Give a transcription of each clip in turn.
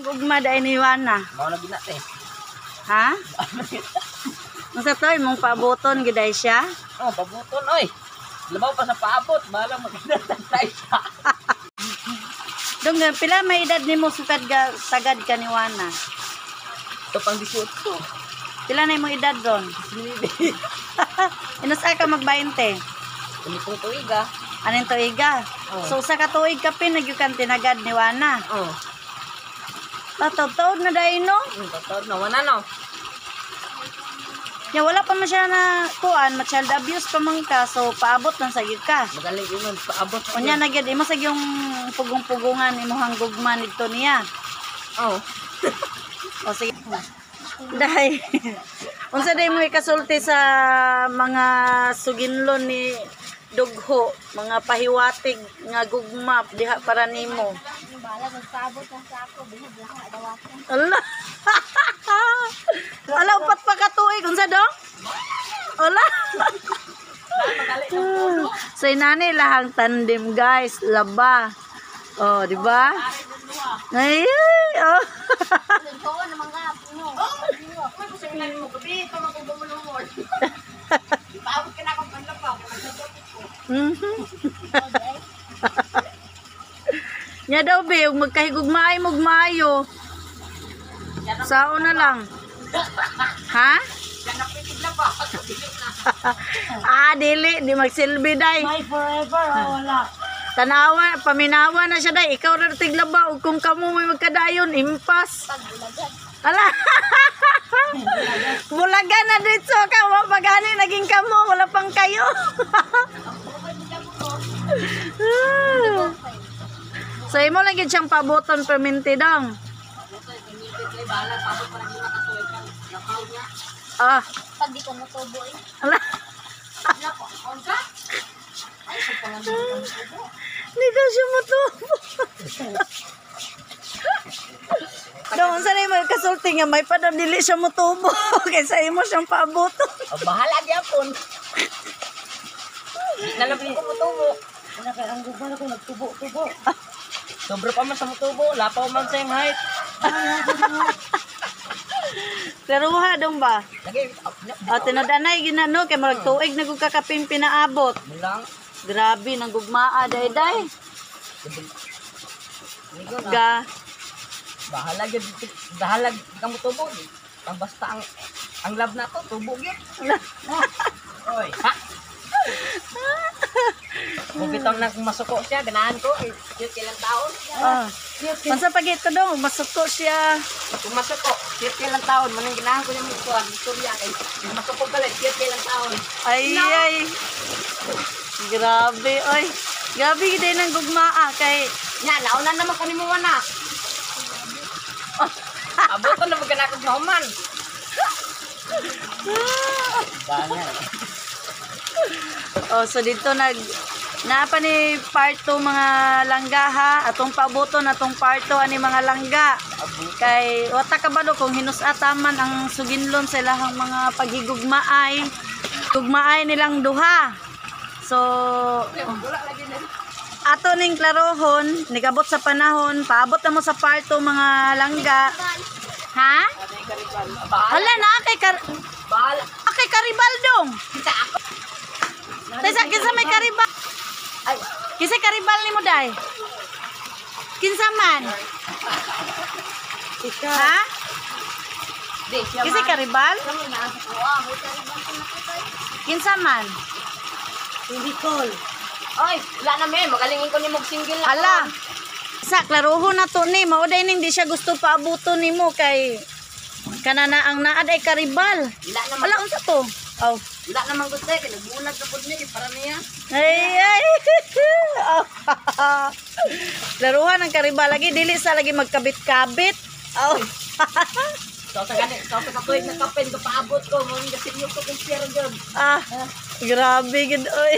Pag-ugma dai ni Juana? Mao na gina te. Ha? Unsa to imong paaboton gid ay siya? Oh, pabuton oy. Labaw pa sa paabot, bahala magdadagday siya. Dong pila may edad nimo sukad ga tagad ka ni Juana? Ito pang 18. Pila na imong edad ron? Inas ka mag 20. Kani kong tuig ah. Aning tuiga? Oh. So usa ka tuig ka pin nagyud tinagad ni Juana. Oh. Tataw na dai no? Totoo na wala no. Ya wala pa man siya na kuan, ma child abuse pa man ka, so paabot lang sa gyud ka. Magaling ingon paabot. Unya na gyud imo sa gyung pugong-pugungan imuhang gugma nidto niya. Oh. O sige. Dai. Unsa day mo ikasulti sa mga suginlon ni Dugho, mga pahiwatig nga gugma diha para nimo? Bahala magpaabot na sa ako, bilog lang ako dawaton. Ala. Ala, upat pa ka tuig unsa do? Ala. So inani lahang tandem guys, laba. Oh, di ba? Ay, ay, oh. Nagtuon naman ka no. Mo gabi pa magugumulumol. Paabot ka na akong panlapaw. Nya daw be, ug magkahigugmaay mog maayo. Sao na lang. Ha? Ah, dili, di magsilbi day. My forever, oh, wala. Tanawa, paminawa na siya day. Ikaw ra tiglaba ug kung kamo may magkadayon, impas. Pagbulagan. Ala. Bulaga na dito ka, wa pa gani naging kamo, wala pang kayo. So imo lang gyud siyang paboton perminti dong. Ah, Pag di ko motubo eh. Ala. Hindi ka siya mutubo. Dong, unsa na yung kasulti nga may pa daw dili siya mutubo kaysa imo siyang paaboton. Oh, bahala gyapon. Di na lang ko mutubo. Wala kay ang gugma ko nagtubo-tubo. Sobra pa man sa mutubo, lapaw man sa iyong height. Pero ha dong ba? Lagi, O tinodanay ginano kay murag tuig na gud kakapin pinaabot. Mulang. Grabe nang gugmaa day day. Nigo na. Ga Bahala gyud, bahala di ka mutubo. Ang basta ang love na to, tubo gyud. Oy, ha? Kung bitong nang masuko siya, ganahan ko, eh, cute kailang taon. Ah. Unsa pa gito dong masuko siya. Kung masuko, cute kailang taon, manang ganahan ko yung kuan, istorya kay kung masuko pala, cute kailang taon. Ay ay. Grabe oy. Grabe gid nang gugmaa kay Nya, nauna naman kani mo na. Aboton na magana kog nahuman. Dana. Oh, so dito nag naa pa ni part 2 mga langga ha, atong pabuton atong part 2 ani mga langga. Kay wata ka balo kung hinus-ataman ang suginlon sa ilahang mga paghigugmaay. Gugmaay nilang duha. So, ato ning klarohon, nigabot sa panahon, paabot na mo sa part 2 mga langga. Ha? Hala na kay kar Bahala. kay Karibaldong. Kita ako. Tesa kinsa may karibal? Ay, Kinsa karibal nimo day? Kinsa man? Ikaw. Ha? Di siya. Kinsa karibal? Kinsa man? Hindi call. Oy, wala na me, magalingin ko ni mo single na. Ala. Sa klarohon na to ni, mao day ning di siya gusto paabuton nimo kay kanana ang naad ay karibal. Wala naman. Ala unsa to? Oh. Wala naman gusto eh, kay nagbulag na pud ni para niya. Ay ay. Oh. Laruhan ang karibal lagi dili sa lagi magkabit-kabit. Oh. So sa gani, so sa katuig na kapin ko paabot ko, mo nga seryoso kong pera gyud. Ah, grabe gid oy.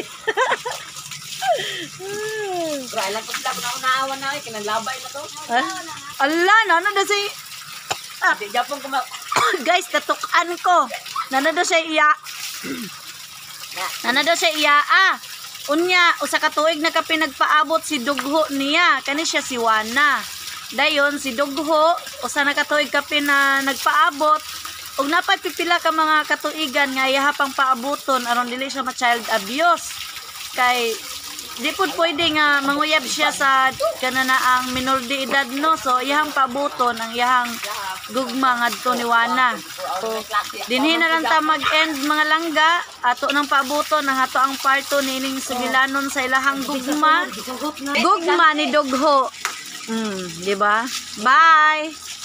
Pero alam ko sila kung ako naawa na eh, kinalabay na to. Ah, ala, nano na si Ah, di Japon ko ma guys, katukan ko. Nano daw siya iya. Nano daw siya iya ah. Unya, usa ka tuig na ka pinagpaabot si dugho niya. Kani siya si Wana. Dayon si Dugho, usa na katuig kapin na nagpaabot ug napay pipila ka mga katuigan nga iyaha pang paabuton aron dili siya ma-child abuse. Kay di pud pwede nga manguyab siya sa kana na ang minor de edad, no? So iyahang paabuton ang iyahang gugma ngadto ni Wana. So, dinhi na lang ta mag-end, mga langga. Ato nang paabuton ang ato ang part 2 niining sugilanon sa ilahang gugma. Gugma ni Dugho. Di ba? Bye.